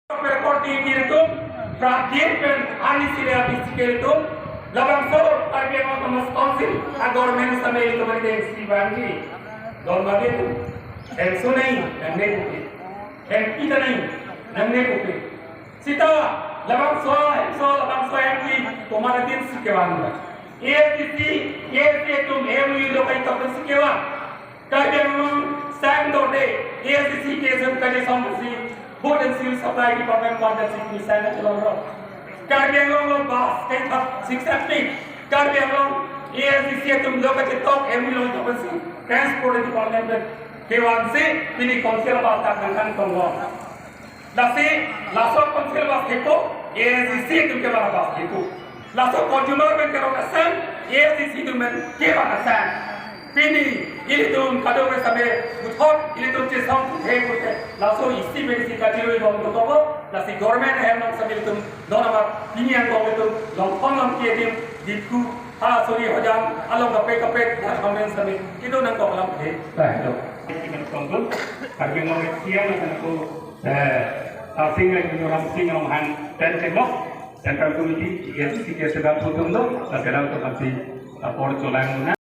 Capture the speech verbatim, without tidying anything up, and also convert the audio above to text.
Property kiritum, prapjin pen ani sile abisi kiritum, labangso Karbi Anglong Autonomous Council a government sambil itu mari deng si banji. Don mari itu, M C O nahi, nangne kupi. M P ta nahi, nangne kupi. Sita, labangso, M C O, labangso M P, komat adim si kevan. A S D C, A S D C atum, M O U lo kai tok si kevan. Karbi Anglong sang dorde, A S D C ke sang kaje sang si, board and civil supply department board and civil sang na chelong ro. Karbi Anglong lo bus, ten thak six thak ni. Karbi Anglong A S D C atum lo kaje tok, M O U lo tok si, transport department kevan si, pini council bus tak nangkan tonggo. Lasi, laso council bus thepo, A S D C atum kevan bus thepo. Laso consumer pen kerong asang, A S D C atum pen kevan asang. Pini, ilitum kadokave sambil puthot, ilitum chesong puthe puthe. Laso isi pen isi kachirui bom tutopo, lasi government ahem nang sambil tum, non amat pini angbong ilitum, longkhon longki adim, Diphu, ha suri hojang, along kape kape, ha government sambil, itu nangkok lam the. Baik, itu. Karbi Anglong siang nangko, eh, Tarsing Rai Ram Sing Ronghang, ten chelok, Central Committee, A S D C ke sedang putung do, sedang tu masih lapor tulang.